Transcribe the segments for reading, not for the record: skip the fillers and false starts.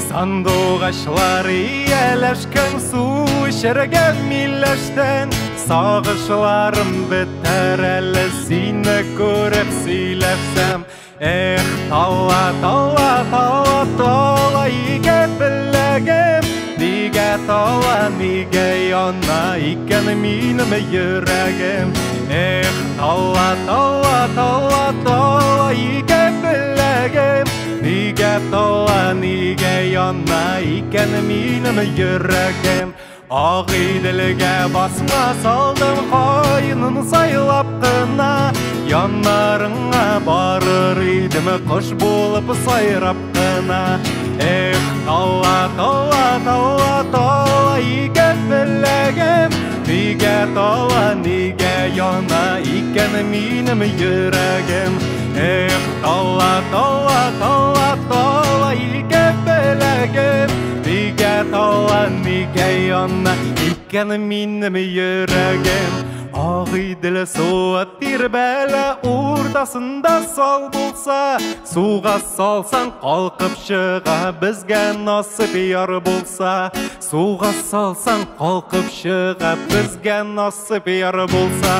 Сандугачлар ияләшкән су эчәргә миләштән Сагышларым бетәр әле сине күреп сөйләшсәм Эх, тала, тала, тала, тала ике беләгем Нигә тала, нигә яна икән минем йөрәгем Эх, тала, тала, тала, тала ике беләгем Нигә тала, нигә яна икән минем йөрәгем Агыйделгә басма салдым каенын сайлап кына Яннарыңа барыр идем кош булып сайрап кына Эх, тала, тала, тала, тала икән беләгем Нигә тала, нигә яна икән минем йөрәгем Эх, тала, тала, тала, тала икән беләгем Нигә тала, нигә яна икән минем йөрәгем Агыйдел суы тирбәлә уртасында сал булса Суга салсаң калкып чыга безгә насыйп яр булса Суга салсаң калкып чыга безгә насыйп яр булса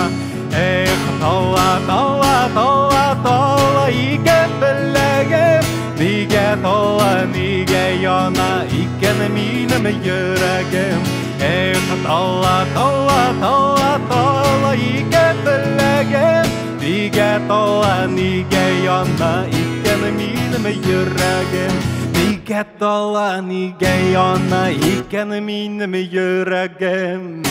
Эх, тала, тала, тала, тала икән беләгем Нигә тала, нигә яна икән минем йөрәгем Эх, тала, тала, тала, тала икән беләгем Нигә тала, нигә яна икән минем йөрәгем Нигә тала, нигә яна икән минем йөрәгем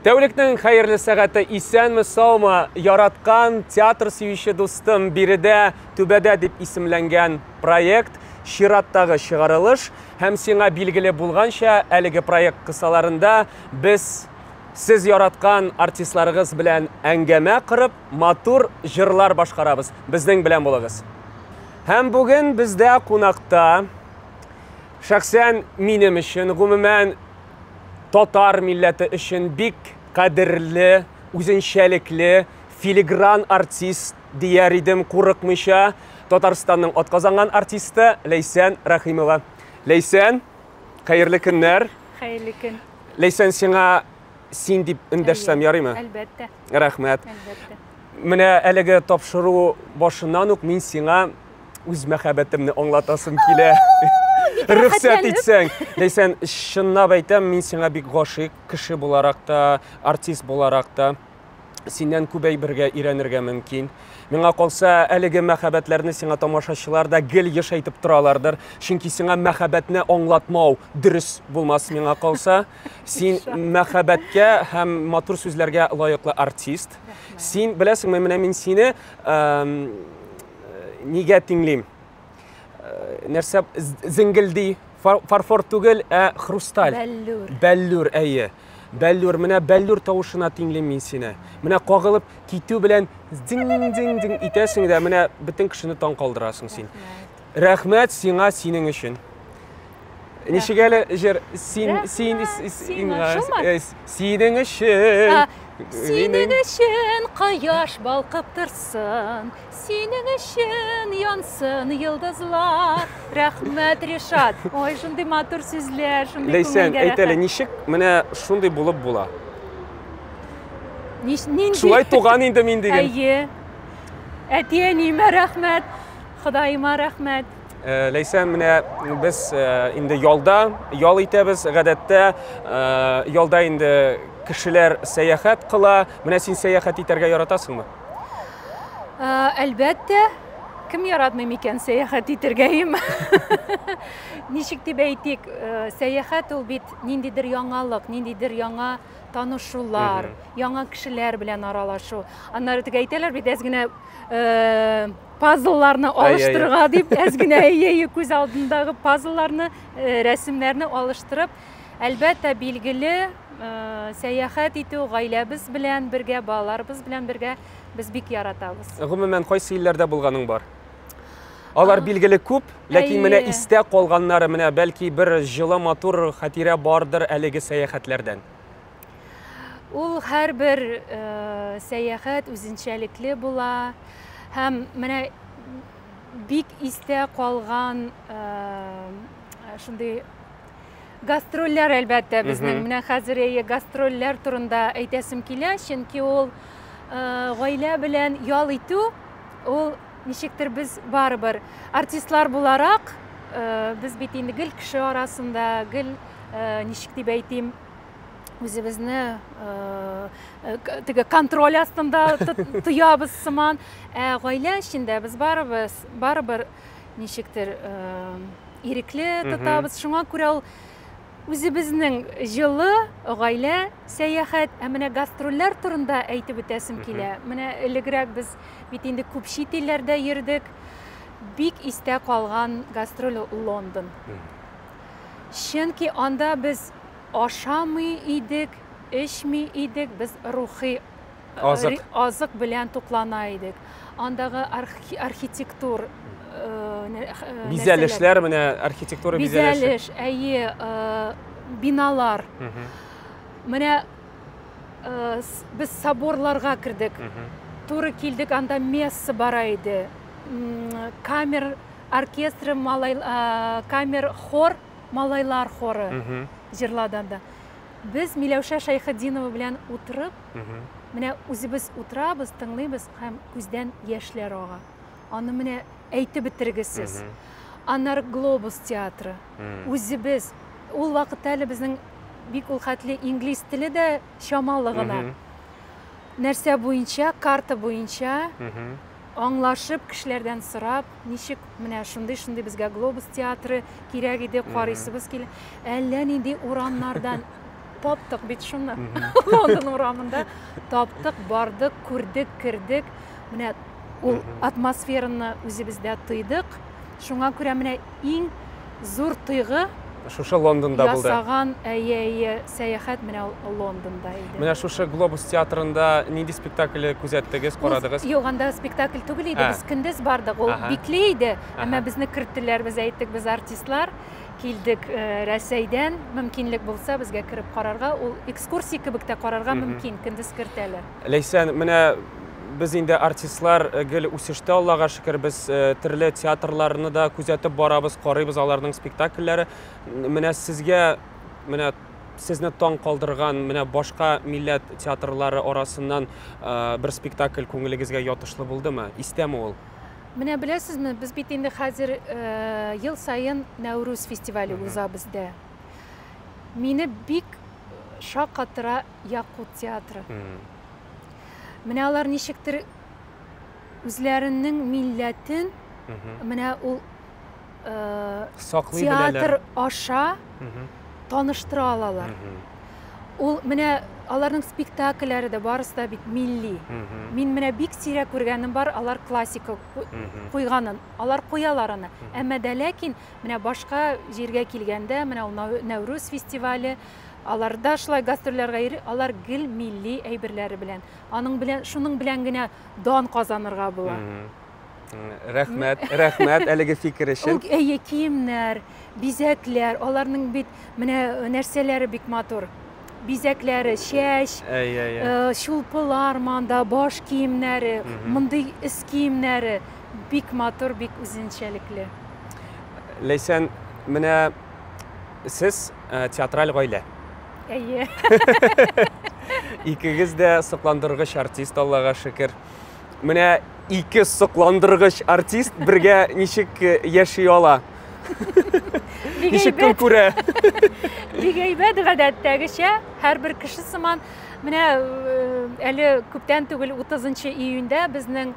Тәүлекнең хәерле сәгате исәнме саумы яраткан театр сөюче дустым биредә түбәдә дип исемләнгән проект чираттагы чыгарылыш һәм сиңа билгеле булганча әлеге проект кысаларында без сез яраткан артистларыгыз белән әңгәмә корып матур җырлар башкарабыз. Безнең белән булыгыз. Һәм бүген бездә кунакта шәхсән минем өчен, гомумән татар милләте өчен бик кадерле, үзенчәлекле, филигран артист дияр идем курыкмыйча, Татарстанның атказанган артисты Ләйсән Рәхимова. Ләйсән, хәерле көннәр. Хәерле көн. Ләйсән, сиңа син дип эндәшсәм ярыймы? Әлбәттә. Рәхмәт. Әлбәттә. Менә әлеге тапшыру башыннан ук мин сиңа үз мәхәббәтемне аңлатасым килә. Рөхсәт итсәң. Ләйсән, чынлап әйтәм, мин сиңа бик гашыйк кеше буларак та, артист буларак та. Синнән күп әйбергә өйрәнергә мөмкин. Миңа калса, әлеге мәхәббәтләрне сиңа тамашачылар да гел еш әйтеп торалардыр. Чөнки сиңа мәхәббәтне аңлатмау дөрес булмас миңа калса. Син мәхәббәткә һәм матур сүзләргә лаеклы артист. Син беләсеңме, менә мин сине нигә тиңлим? Нәрсә зеңгелди? Фарфор түгел, ә хрусталь. Бәллүр. Бәллүр, әйе. Бәллүр, менә бәллүр тавышына тиңлим мин сине. Менә кагылып китү белән зиң-зиң-зиң итәсең дә, менә бөтен кешене таң калдырасың син. Рәхмәт сиңа синең өчен. Ничек әле җыр? Син, син, синең өчен. Синең өчен кояш балкып торсын, синең өчен янсын йолдызлар. Рәхмәт, Ришат. Ой, шундый матур сүзләр, шундый Ләйсән, әйт әле, ничек менә шундый булып була? Нинди? Шулай туган инде мин диген. Әйе. Әти-әниемә рәхмәт, Ходаема рәхмәт. Ләйсән, менә без инде ялда, ял итәбез. Гадәттә, ялда инде кешеләр сәяхәт кыла. Менә син сәяхәт итәргә яратасыңмы? Әлбәттә, кем яратмый микән сәяхәт итәргә им? Ничек дип әйтик, сәяхәт ул бит ниндидер яңалык, ниндидер яңа танышулар, яңа кешеләр белән аралашу. Аннары теге әйтәләр бит, әз генә пазлларны алыштырырга дип, әз генә әйе күз алдындагы пазлларны, рәсемнәрне алыштырып, әлбәттә, билгеле, сәяхәт итү гаиләбез белән бергә, балаларыбыз белән бергә без бик яратабыз. Гомумән, кайсы илләрдә булганың бар? Алар билгеле күп, ләкин менә истә калганнары, менә бәлки бер җылы матур хатирә бардыр әлеге сәяхәтләрдән. Ул һәрбер э, сәяхәт үзенчәлекле була һәм менә бик истә калган э, шундый гастрольләр әлбәттә безнең. Менә хәзер әйе гастрольләр турында әйтәсем килә, чөнки ул э, гаилә белән ял итү ул ничектер без барыбер артистлар буларак э, без бит инде гел кеше арасында, гел э, ничек дип әйтим, үзебезне э, теге контроль астында тоябыз сыман. Ә гаилә эчендә без барыбыз барыбер ничектер ирекле тотабыз. Шуңа күрә ул үзебезнең җылы гаилә сәяхәт. Ә менә гастрольләр турында әйтеп үтәсем килә. Менә элегрәк без бит инде күп чит илләрдә йөрдек. Бик истә калган гастроль Лондон. Чөнки анда без ашамый идек, эчми идек, без рухи азык, азык белән туклана идек. Андагы архитектур бизәлешләр, менә архитектура бизәлеше. Бизәлеш, әйе, биналар. Менә без соборларга кердек. Туры килдек, анда месса бара иде. Камер оркестры, малай, камер хор, малайлар хоры җырлады анда. Без Миләүшә Шәйхетдинова белән утырып, менә үзебез утырабыз, тыңлыйбыз һәм күздән яшьләр ага. Аны менә әйтеп бетергесез. Аннары Глобус театры. Үзебез ул вакытта әле безнең бик ул хәтле инглиз теле дә чамалы гына. Нәрсә буенча, карта буенча аңлашып, кешеләрдән сорап, ничек менә шундый-шундый безгә Глобус театры кирәк иде, карыйсыбыз килә. Әллә нинди урамнардан таптык бит шуны. Лондон урамында таптык, бардык, күрдек, кердек. Менә ул атмосфераны үзебездә тойдык. Шуңа күрә менә иң зур тойгы шушы Лондонда булды. Ясаган әйе, әйе, сәяхәт менә ул Лондонда иде. Менә шушы Глобус театрында нинди спектакль күзәттегез, карадыгыз? Юк, анда спектакль түгел иде, без көндез бардык. Ул бикле иде, әмма безне керттеләр, без әйттек, без артистлар килдек э, Рәсәйдән, мөмкинлек булса безгә кереп карарга, ул экскурсия кебек тә карарга мөмкин, көндез кертәләр. Ләйсән, менә без инде артистлар э, гел үсештә, Аллага шөкер, без э, төрле театрларны да күзәтеп барабыз, карыйбыз аларның спектакльләре. Менә сезгә, менә сезне таң калдырган, менә башка милләт театрлары арасыннан э, бер спектакль күңелегезгә ятышлы булдымы? Истәме ул? Менә беләсезме, без бит инде хәзер ел саен Нәүрүз фестивале уза бездә. Мине бик шаккатыра Якут театры. Менә алар ничектер үзләренең милләтен менә ул э, саклый театр аша таныштыра алалар. Ул менә аларның спектакльләре дә барысы да бит милли. Мин менә бик сирәк күргәнем бар, алар классика куйганын. Алар куялар аны. Әмма дә ләкин менә башка җиргә килгәндә, менә ул Нәүрүз фестивале, Алар да шулай гастрольләргә йөри, алар гел милли әйберләре белән. Аның белән, шуның белән генә дан казанырга була. Рәхмәт, рәхмәт әлеге фикер өчен. Ул әйе, киемнәр, бизәкләр, аларның бит менә нәрсәләре бик матур. Бизәкләре, чәч, әйе, әйе. Э, чулпылар манда, баш киемнәре, мондый өс киемнәре бик матур, бик үзенчәлекле. Ләйсән, менә Сез э, театраль гаилә. Әйе. Икегез дә сокландыргыч артист, Аллага шөкер. Менә ике сокландыргыч артист бергә ничек э, яши ала? Ничек көн күрә? Бик әйбәт, гадәттәгечә, һәрбер кеше сыман. Менә э, әле күптән түгел 30 июньдә безнең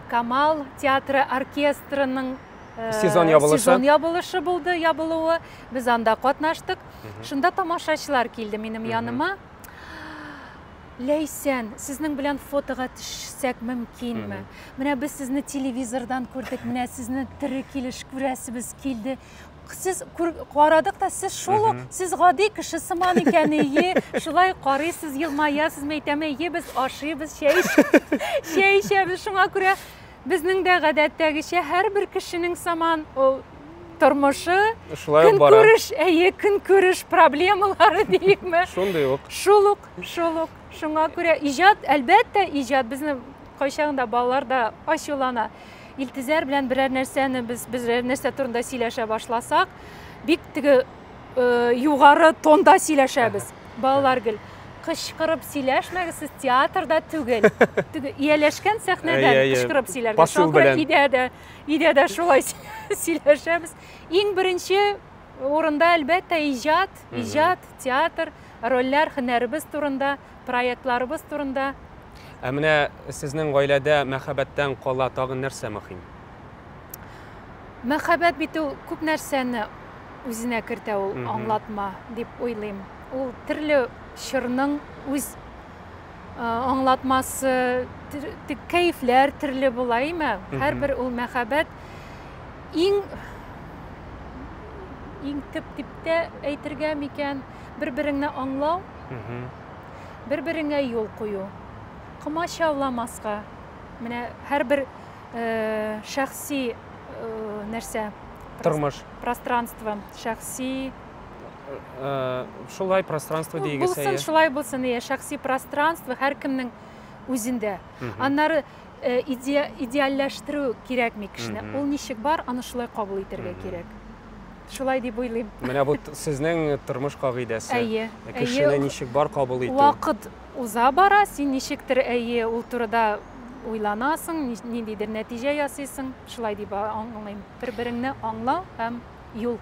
Камал театры оркестрының Э, сезон ябылышы. Сезон ябылышы булды, ябылуы. Без анда катнаштык. Шунда тамашачылар килде минем яныма. Ләйсән, сезнең белән фотога төшсәк мөмкинме? Менә без сезне телевизордан күрдек, менә сезне тере килеш күрәсебез килде. Сез карадык та, сез шул ук, сез гади кеше сыман икән, ие, шулай карыйсыз, елмаясыз, мәйтәм, әйе, без ашыйбыз, чәй, чәй эчәбез, шуңа күрә Безнең дә гадәттәгечә һәрбер кешенең сыман ул тормышы, Шулай ук бара. көнкүреш, әйе, көнкүреш проблемалары диикме? Шундый ук. Шул ук, шул ук. Шуңа күрә иҗат, әлбәттә, иҗат безне кайчагында балалар да ачулана. Илтизәр белән берәр нәрсәне без берәр нәрсә турында сөйләшә башласак, бик теге э, югары тонда сөйләшәбез. Балалар гел кычкырып сөйләшмәгез, сез театрда түгел. Теге ияләшкән сәхнәдән кычкырып сөйләргә. Посыл белән. Өйдә дә, өйдә дә шулай сөйләшәбез. Иң беренче урында, әлбәттә, иҗат, иҗат, театр, рольләр, һөнәребез турында, проектларыбыз турында. Ә менә сезнең гаиләдә мәхәббәттән кала тагын нәрсә мөһим? Мәхәббәт бит ул күп нәрсәне үзенә кертә ул аңлатма дип уйлыйм. Ул төрле чорның үз аңлатмасы, кәефләр төрле була, име? Һәрбер ул мәхәббәт иң иң төп дип тә әйтергә микән, бер-береңне аңлау, бер-береңә юл кую, комачауламаска. Менә һәрбер шәхси нәрсә тормыш пространство шәхси шулай пространство дигез булсын шулай булсын иә шәхси пространство һәркемнең үзендә аннары идеальләштерү кирәкми кешене ул ничек бар аны шулай кабул итәргә кирәк шулай дип уйлыйм менә бу сезнең тормыш кагыйдәсе әйе кешене ничек бар кабул итү вакыт уза бара, син ничектер, әйе, ул турыда уйланасың, ниндидер нәтиҗә ясыйсың, шулай дип аңлыйм. Бер-береңне аңлау һәм юл.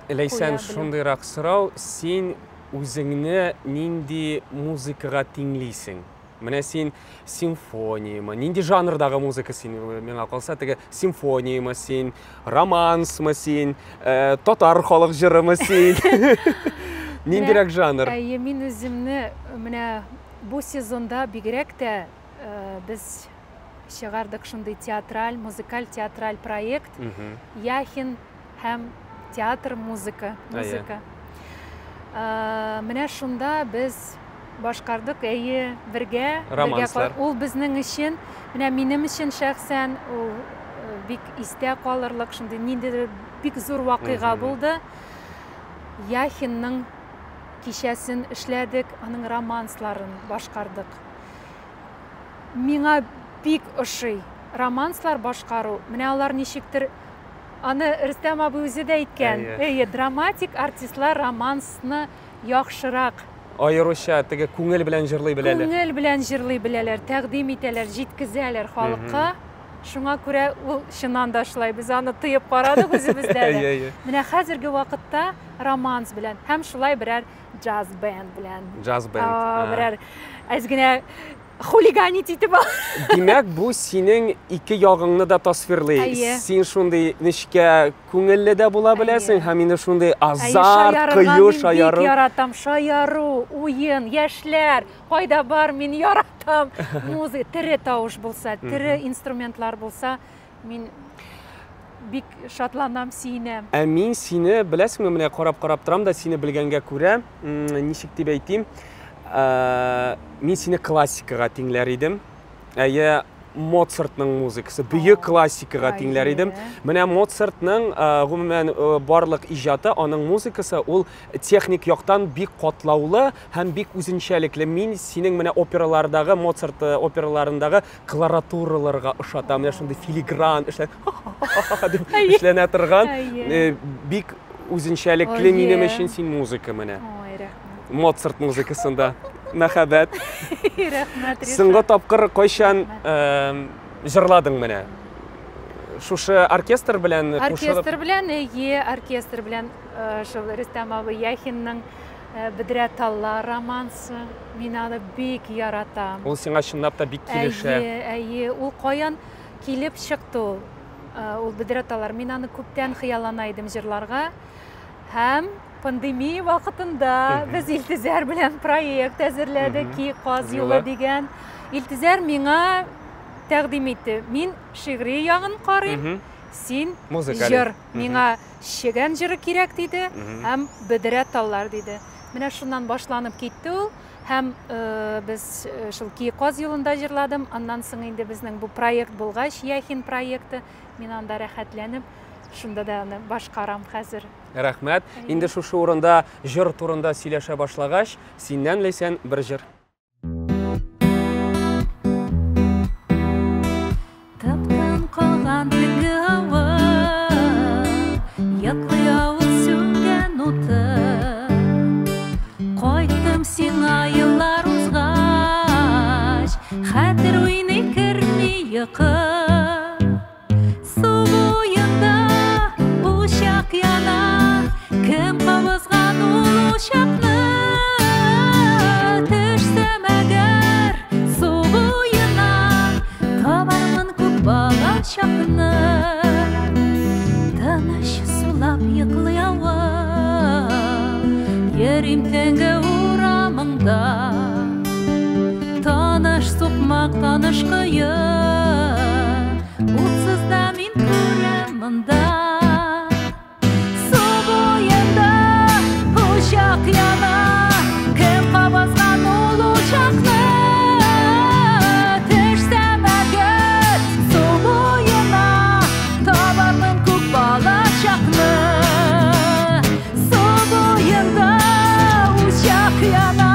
Ләйсән, шундыйрак сорау, син үзеңне нинди музыкага тиңлисең? Менә син симфониямы, нинди жанрдагы музыка син, миңа калса, теге симфониямы син, романсмы син, э, татар халык җырымы син? Ниндирәк жанр? Әйе, мин үземне менә бу сезонда бигрәк тә э, без чыгардык шундый театраль, музыкаль театраль проект. Яхин һәм театр музыка, музыка. Э, менә шунда без башкардык, әйе, бергә. Романслар. Ул безнең өчен, менә минем өчен шәхсән ул э, бик истә калырлык шундый ниндидер бик зур вакыйга булды. Яхинның кичәсен эшләдек, аның романсларын башкардык. Миңа бик ошый романслар башкару. Менә алар ничектер аны Рөстәм абый үзе дә әйткән. Әйе, драматик артистлар романсны яхшырак. Аеруча теге күңел белән җырлый беләләр. Күңел белән җырлый беләләр, тәкъдим итәләр, җиткезәләр халыкка. Шуңа күрә ул чыннан да шулай. Без аны тыеп карадык үзебездә дә. Менә хәзерге вакытта романс белән һәм шулай берәр джаз бенд белән. Джаз бенд. Берәр әз генә хулиганить итеп ал. Димәк, бу синең ике ягыңны да тасвирлый. Син шундый нечкә күңелле дә була беләсең һәм инде шундый азарт, кыю, шаяру. Бик яратам шаяру, уен, яшьләр, кайда бар, мин яратам. Музыка, тере тавыш булса, тере инструментлар булса, мин бик шатланам, сөенәм. Ә мин сине, беләсеңме, менә карап-карап торам да, сине белгәнгә күрә, ничек дип әйтим, мин сине классикага тиңләр идем. Әйе, Моцартның музыкасы, бөек классикага тиңләр идем. Менә Моцартның, гомумән, барлык иҗаты, аның музыкасы, ул техник яктан бик катлаулы һәм бик үзенчәлекле. Мин синең менә опералардагы, Моцарт операларындагы кларатураларга ошатам. Менә шундый филигран эшлән дип эшләнә торган бик үзенчәлекле минем өчен син музыка менә. Ой, рәхмәт. Моцарт музыкасында мәхәббәт. Рәхмәт, Ришат. Соңгы тапкыр кайчан җырладың менә? Шушы оркестр белән кушылып? Оркестр белән, әйе, оркестр белән шул Рөстәм абый Яхинның Бедрә таллар романсы. Мин аны бик яратам. Ул сиңа чынлап та бик килешә. Әйе, әйе. Ул каян килеп чыкты ул? Ул Бедрә таллар. Мин аны күптән хыяллана идем җырларга. Һәм пандемия вакытында без Илтизәр белән проект әзерләдек, Киек каз юлы дигән. Илтизәр миңа тәкъдим итте. Мин шигъри ягын карыйм, син җыр. Миңа чегән җыры кирәк диде һәм бедрә таллар диде. Менә шуннан башланып китте ул. Һәм без шул Киек каз юлында җырладым. Аннан соң инде безнең бу проект булгач, Яхин проекты, мин анда рәхәтләнеп, шунда да аны башкарам хәзер. Рәхмәт. Инде шушы урында җыр турында сөйләшә башлагач, синнән, Ләйсән, бер җыр. Тып-тын калган төнге һава, Йоклый авыл сүнгән уты. Кайттым сиңа еллар узгач, Хәтер уйный керми йокы. Су буенда учак яна, Кем кабызган ул учакны? Төшсәм әгәр су буена, Табармын күк бала чакны. Тыныч сулап йоклый авыл, Йөрим төнге урамыңда. Таныш сукмак, таныш кое, Утсыз да мин күрәм монда. Су буенда учак яна, Кем кабызган ул учакны? Төшсәм әгәр су буена, Табармын күк балачакны. Су буенда учак яна,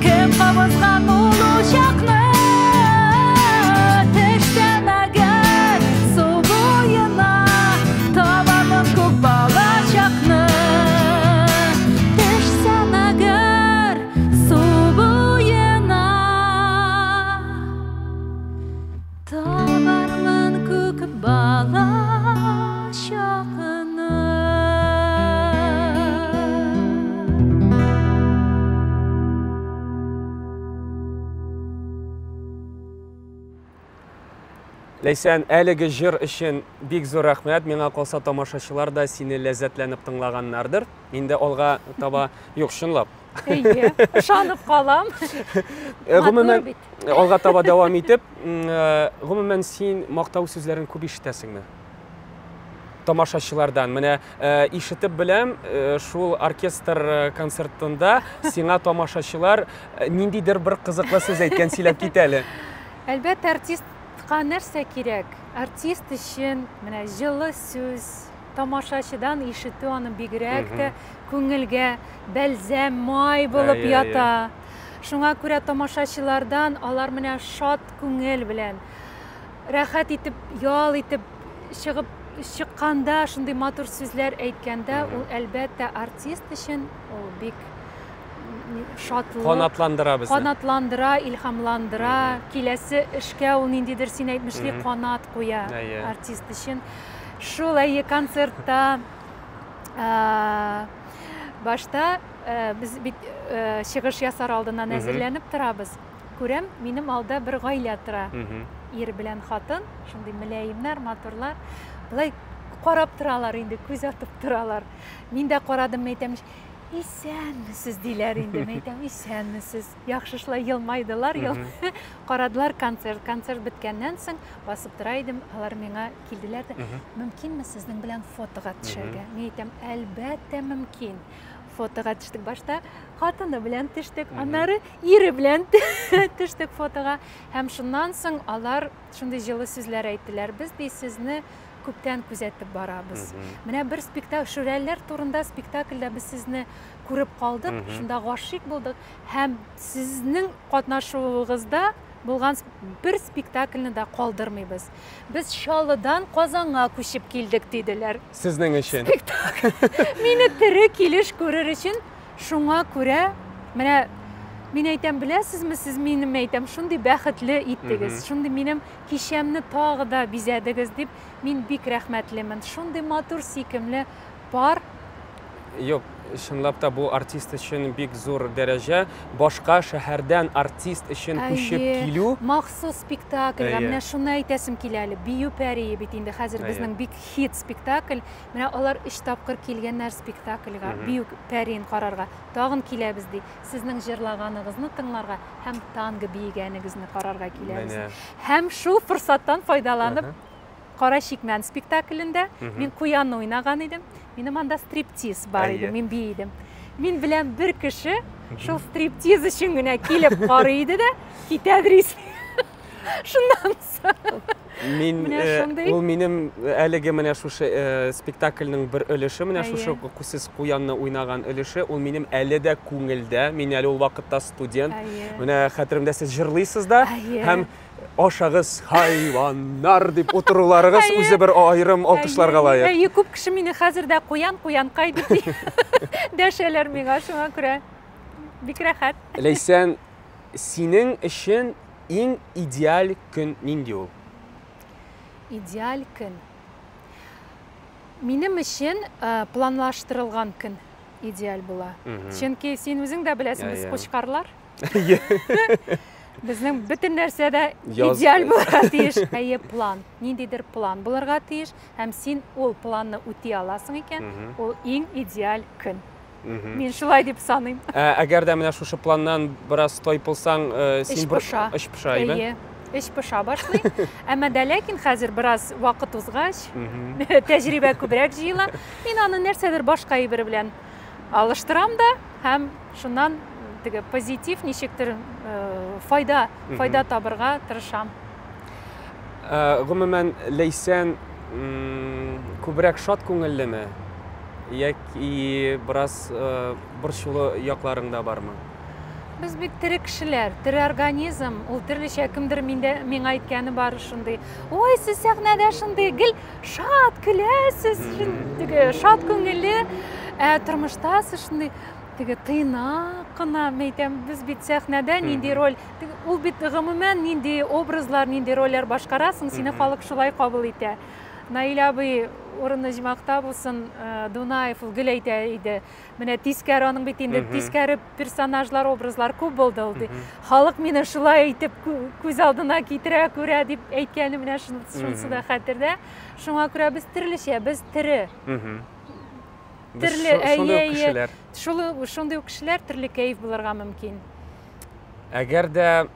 Кем кабызган ул учакны? Төшсәм әгәр су буена, Табармын күк балачакны. Төшсәм әгәр су буена, Табармын күк балачакны. Ләйсән, әлеге җыр өчен бик зур рәхмәт. Миңа калса, тамашачылар да сине ләззәтләнеп тыңлаганнардыр. Инде алга таба, юк, чынлап. Әйе, ышанып калам. Гомумән, алга таба дәвам итеп, гомумән, син мактау сүзләрен күп ишетәсеңме? Тамашачылардан. Менә ишетеп беләм, шул оркестр концертында сиңа тамашачылар ниндидер бер кызыклы сүз әйткән, сөйләп кит әле. Әлбәттә, артистка нәрсә кирәк? Артист өчен менә җылы сүз, тамашачыдан ишетү аны бигрәк тә күңелгә бәлзәм, май булып ята. Шуңа күрә тамашачылардан алар менә шат күңел белән, рәхәт итеп, ял итеп чыгып чыкканда, шундый матур сүзләр әйткәндә, ул әлбәттә артист өчен ул бик шатлык. Канатландыра безне. Канатландыра, илһамландыра. Киләсе эшкә ул ниндидер, син әйтмешли, канат куя артист өчен. Шул әйе концертта башта без бит чыгыш ясар алдыннан әзерләнеп торабыз. Күрәм, минем алда бер гаилә тора. Ир белән хатын, шундый мөлаемнар, матурлар. Болай карап торалар инде, күз атып торалар. Мин дә карадым, әйтәм, исәнмесез диләр инде. Мин әйтәм, исәнмесез. Яхшы шулай елмайдылар, карадылар концерт. Концерт беткәннән соң басып тора идем, алар миңа килделәр дә, мөмкинме сезнең белән фотога төшәргә? Мин әйтәм, әлбәттә мөмкин. Фотога төштек башта, хатыны белән төштек, аннары ире белән төштек фотога. Һәм шуннан соң алар шундый җылы сүзләр әйттеләр. Без ди сезне күптән күзәтеп барабыз. Менә бер спектакль, Шүрәлеләр турында спектакльдә без сезне күреп калдык, шунда гашыйк булдык һәм сезнең катнашуыгызда булган бер спектакльне дә калдырмыйбыз. Без Чаллыдан Казанга күчеп килдек, диделәр. Сезнең өчен. Спектакль. Мине тере килеш күрер өчен. Шуңа күрә менә мин әйтәм, беләсезме, сез минем әйтәм, шундый бәхетле иттегез, шундый минем кичәмне тагы да бизәдегез дип, мин бик рәхмәтлемен. Шундый матур, сөйкемле пар. Юк, чынлап та бу артист өчен бик зур дәрәҗә. Башка шәһәрдән артист өчен күчеп килү. Махсус спектакльгә, менә шуны әйтәсем килә әле. Бию пәрие бит инде хәзер безнең бик хит спектакль. Менә алар 3 тапкыр килгәннәр спектакльгә, бию пәриен карарга. Тагын киләбез ди. Сезнең җырлаганыгызны тыңларга һәм танго биегәнегезне карарга киләбез. Һәм шул форсаттан файдаланып, Кара чикмән спектаклендә мин куянны уйнаган идем. Минем анда стриптиз бар иде, мин бии идем. Мин белән бер кеше Шул стриптиз өчен генә килеп карый иде дә, китәдер исле. Шуннан соң. Мин э, ул минем әлеге менә шушы э, спектакльнең бер өлеше, менә шушы сез куянны уйнаган өлеше, ул минем әле дә күңелдә. Мин әле ул вакытта студент. Менә хәтеремдә сез җырлыйсыз да һәм ашагыз хайваннар дип утыруларыгыз үзе бер аерым алкышларга лаек. Әйе, күп кеше мине хәзер дә куян, куянкай дип дәшәләр миңа, шуңа күрә бик рәхәт. Ләйсән, синең өчен иң идеаль көн нинди ул? Идеаль көн. Минем өчен э, планлаштырылган көн идеаль була. Чөнки син үзең дә беләсең, без кучкарлар. Безнең бөтен нәрсә дә идеаль булырга тиеш. Әйе, план. Ниндидер план булырга тиеш. Һәм син ул планны үти аласың икән, ул иң идеаль көн. Мин шулай дип саныйм. Ә, әгәр дә менә шушы планнан бераз тайпылсаң, э, син Эч поша. Эч поша, әйе. Әйе. Эч поша башлый. Әмма дә ләкин хәзер бераз вакыт узгач, тәҗрибә күбрәк җыела. Мин аны нәрсәдер башка әйбер белән алыштырам да һәм шуннан теге позитив ничектер э, файда, файда табырга тырышам. Э, гомумән, Ләйсән күбрәк шат күңеллеме? Яки бераз э, борчулы якларың да бармы? Без бит тере кешеләр, тере организм, ул төрлечә кемдер миндә миңа әйткәне бар шундый. Ой, сез сәхнәдә шундый гел шат көләсез, теге шат күңелле. Ә тормышта сез шундый теге тыйнак кына, мәйтәм, без бит сәхнәдә нинди роль, ул бит гомумән нинди образлар, нинди рольләр башкарасың, сине халык шулай кабул итә. Наил абый урыны җмахта булсын, э, Дунаев ул гел әйтә иде. Менә тискәре аның бит инде тискәре персонажлар, образлар күп булды ул ди. Халык мине шулай итеп күз алдына китерә, күрә дип әйткәне менә шунысы да хәтердә. Шуңа күрә без төрлечә, без тере. Төрле, әйе, әйе. Шул шундый ук кешеләр төрле кәеф булырга мөмкин. Әгәр дә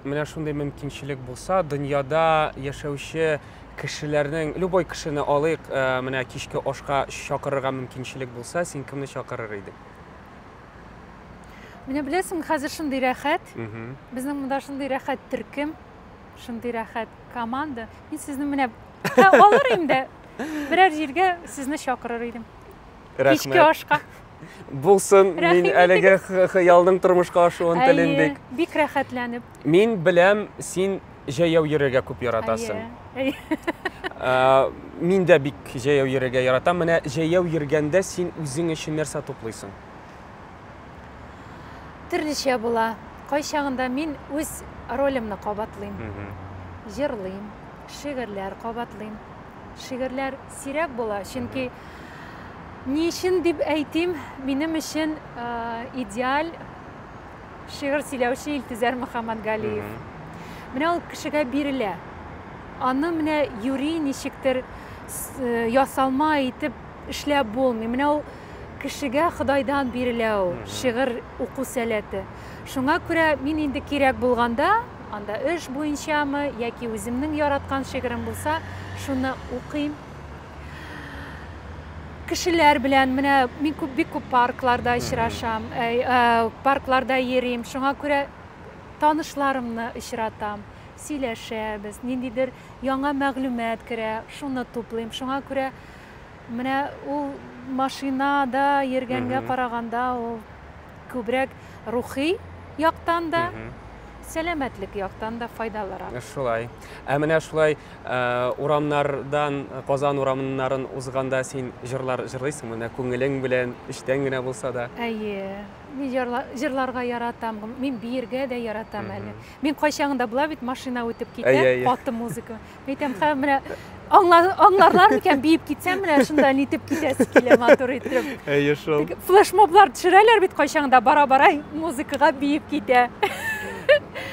менә шундый мөмкинчелек булса, дөньяда яшәүче кешеләрнең, любой кешене алыйк, э, менә кичке ашка чакырырга мөмкинчелек булса, син кемне чакырыр идең? Менә беләсең, хәзер шундый рәхәт. Безнең монда шундый рәхәт төркем, шундый рәхәт команда. Мин сезне менә алыр идем дә, берәр җиргә сезне чакырыр идем. Рәхмәт. Кичке ашка. Булсын, мин әлеге хыялның тормышка ашуын телим бик. Бик рәхәтләнеп. Мин беләм, син җәяү йөрергә күп яратасың. Әйе. Мин дә бик җәяү йөрергә яратам. Менә җәяү йөргәндә син үзең өчен нәрсә туплыйсың? Төрлечә була. Кайчагында мин үз ролемне кабатлыйм. Җырлыйм, шигырьләр кабатлыйм. Шигырьләр сирәк була, чөнки ни өчен дип әйтим, минем өчен идеаль шигырь сөйләүче Илтизәр Мөхәммәтгалиев. Менә ул кешегә бирелә. Аны менә юри ничектер ясалма итеп эшләп булмый. Менә ул кешегә Ходайдан бирелә ул шигырь уку сәләте. Шуңа күрә мин инде кирәк булганда, анда эш буенчамы яки үземнең яраткан шигырем булса, шуны укыйм. Кешеләр белән менә мин күп бик күп паркларда очрашам, э, паркларда йөрим. Шуңа күрә танышларымны очратам, сөйләшәбез, ниндидер яңа мәгълүмат керә, шуны туплыйм. Шуңа күрә менә ул машинада йөргәнгә караганда ул күбрәк рухи яктан да, сәламәтлек яктан да файдалырак. Шулай. Ә менә шулай э, урамнардан, Казан урамнарын узганда син җырлар җырлыйсың, менә күңелең белән, эчтән генә булса да. Әйе. Мин җырларга яратам. Мин биергә дә яратам әле. Мин кайчагында була бит машина үтеп китә, каты музыка. Әйтәм, хә, менә аңларлар микән, биеп китсәм, менә шунда нитеп китәсе килә матур итеп. Әйе шул. Флешмоблар төшерәләр бит кайчагында, бара-бара музыкага биеп китә.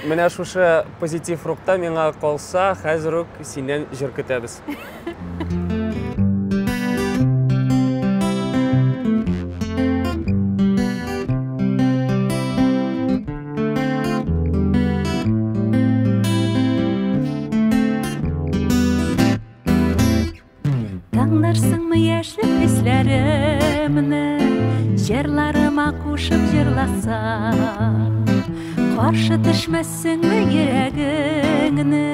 Менә шушы позитив рухта миңа калса, хәзер үк синнән җыр көтәбез. Таңларсыңмы яшьлек хисләремне? Җырларыма кушып җырласам, Каршы төшмәссеңме йөрәгеңне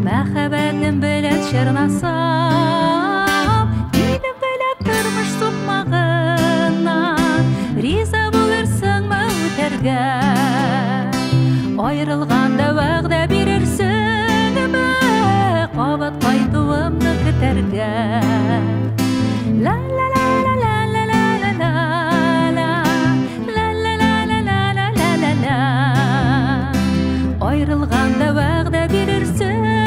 Мәхәббәтем белән чорнасам, Минем белән тормыш сукмагыннан Риза булырсыңмы үтәргә? Аерылганда вәгъдә бирерсеңме Кабат кайтуымны көтәргә? Ла ла ла ла ла ла ла ла ла ла ла ла ла ла ла ла ла ла ла. Аерылганда вәгъдә бирерсеңме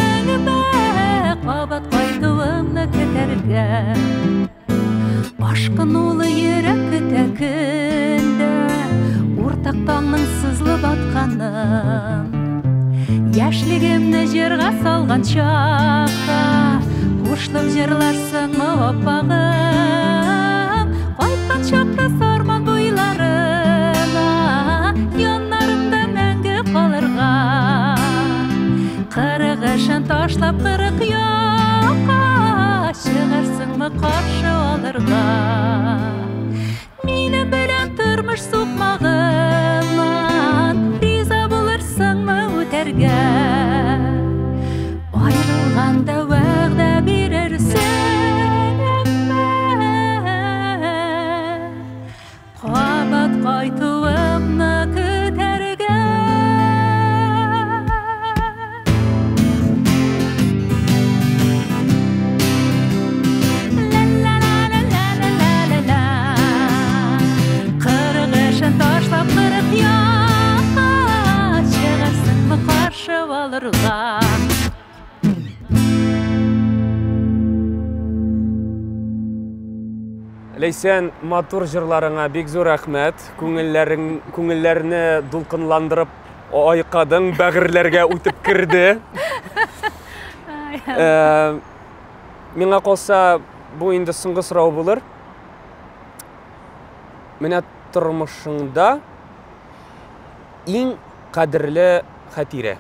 Кабат кайтуымны көтәргә? Ашкынулы йөрәк көтә көндә Уртак таңның сызылып атканын. Яшьлегемне җырга салган чакта Кушылып җырларсыңмы, аппагым? Кайткан чакта Сарман буйларына Яннарымда мәңге калырга, 40 эшен ташлап 40 якка Чыгарсыңмы каршы алырга? Минем белән тормыш сукмагыннан Риза булырсыңмы үтәргә? Аерылганда вәгъдә бирерсеңме Кабат кайтуымны көтәргә? Ла-ла-ла-ла-ла-ла-ла-ла. 40 эшен ташлап 40 якка Чыгарсыңмы каршы алырга? Ләйсән, матур җырларыңа бик зур рәхмәт. Күңелләрең, күңелләрне дулкынландырып айкадың, бәгырьләргә үтеп керде. Миңа калса, бу инде соңгы сорау булыр. Менә тормышыңда иң кадерле хатирә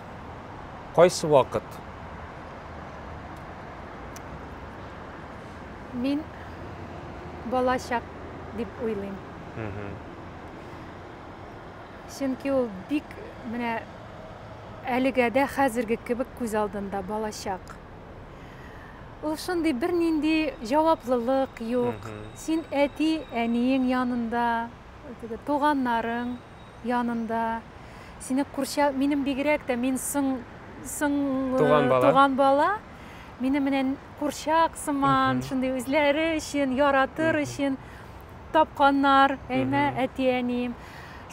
кайсы вакыт? Мин балачак дип уйлыйм. Чөнки ул бик менә әлегә дә хәзерге кебек күз алдында балачак. Ул шундый бернинди җаваплылык юк. Син әти, әниең янында, теге туганнарың янында. Сине курча, минем бигрәк тә мин соң соң Туган бала. Туган бала. Мине менә курчак сыман, шундый үзләре өчен, яратыр өчен тапканнар, әймә, әти-әнием.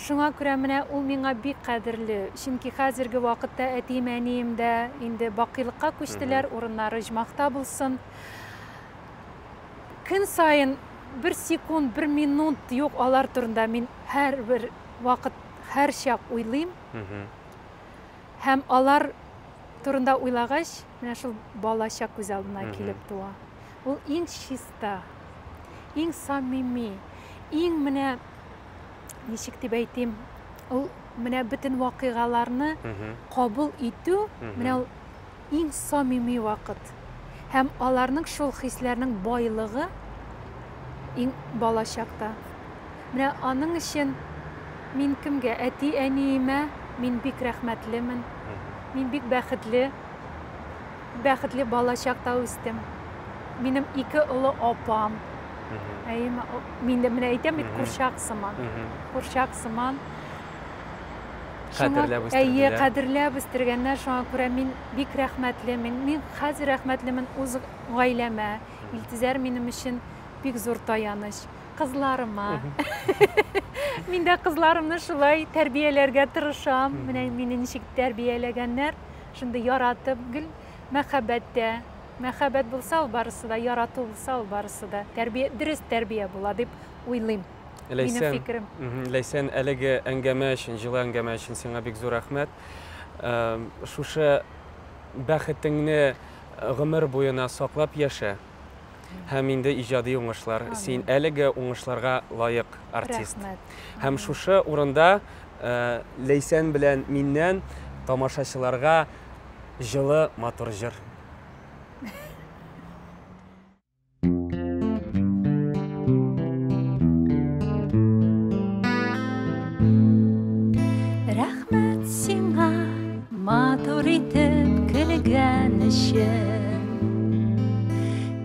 Шуңа күрә менә ул миңа бик кадерле. Чөнки хәзерге вакытта әтием, әнием дә инде бакыйлыкка күчтеләр, урыннары оҗмахта булсын. Көн саен бер секунд, бер минут юк алар турында мин һәрбер вакыт, һәр чак уйлыйм. Һәм алар турында уйлагач, менә шул балачак күз алдына килеп туа. Ул иң чиста, иң самими, иң менә ничек дип әйтим, ул менә бөтен вакыйгаларны кабул итү, менә ул иң самими вакыт. Һәм аларның шул хисләрнең байлыгы иң балачакта. Менә аның өчен мин кемгә? Әти-әниемә мин бик рәхмәтлемен. Мин бик бәхетле, бәхетле балачакта үстем. Минем ике олы апам. Әйеме, мин дә менә әйтәм бит, курчак сыман. Курчак сыман. Кадерләп Әйе, үстерделәр. Кадерләп үстергәннәр, шуңа күрә мин бик рәхмәтлемен. Мин хәзер рәхмәтлемен үз гаиләмә. Илтизәр минем өчен бик зур таяныч. Кызларыма. Мин дә кызларымны шулай тәрбияләргә тырышам. Менә мине ничек тәрбияләгәннәр, шундый яратып, гел мәхәббәттә. Мәхәббәт булса, ул барысы да, ярату булса, ул барысы да. Тәрбия, дөрес тәрбия була дип уйлыйм. Минем Ләйсән, фикерем. Ләйсән, әлеге әңгәмә өчен, җылы әңгәмә өчен сиңа бик зур рәхмәт. Шушы бәхетеңне гомер буена саклап яшә. Һәм инде иҗади уңышлар. Син әлеге уңышларга лаек артист. Рәхмәт. Һәм шушы урында Ләйсән белән миннән тамашачыларга җылы матур җыр. өчен,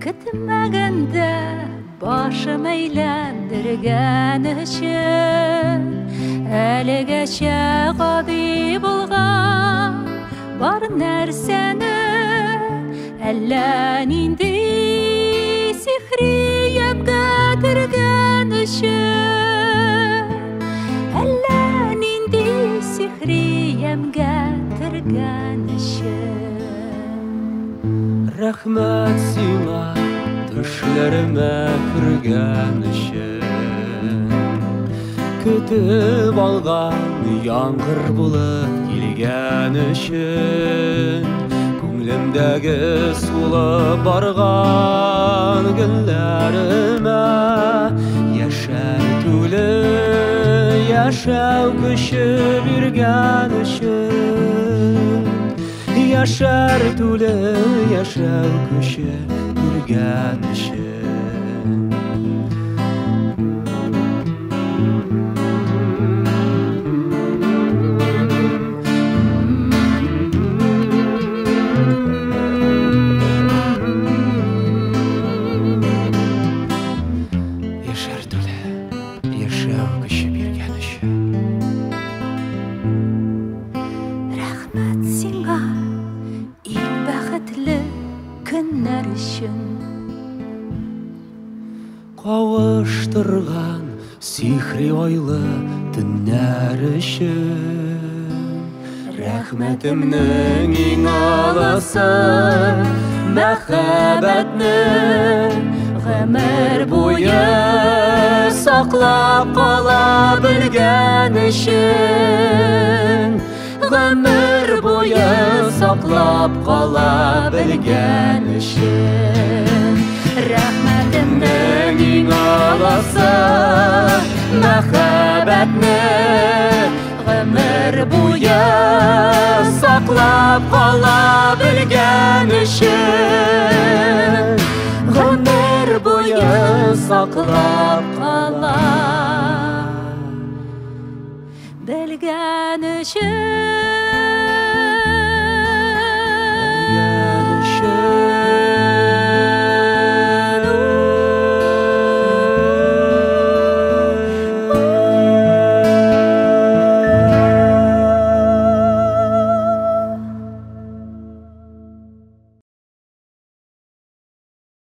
көтмәгәндә башым әйләндергән өчен, әлегәчә гади булган бар нәрсәне әллә нинди сихри ямьгә төргән өчен, әллә нинди сихри ямьгә төргән өчен. Рәхмәт сиңа төшләремә кергән өчен, көтеп алган яңгыр булып килгән өчен, күңелемдәге сулып барган гөлләремә яшәр түле яшәү көче биргән өчен, яшәр түле яшәү көче биргән өчен. Яшәр түле яшәү көче биргән өчен. Рәхмәт сиңа иң бәхетле көннәр өчен, кавыштырган сихри айлы төннәр өчен. Рәхмәтемнең иң олысы мәхәббәтне гомер буе саклап кала белгән өчен, гомер буе саклап кала белгән өчен. Рәхмәтемнең иң олысы мәхәббәтне гомер буе саклап кала белгән өчен, гомер буе саклап кала белгән өчен.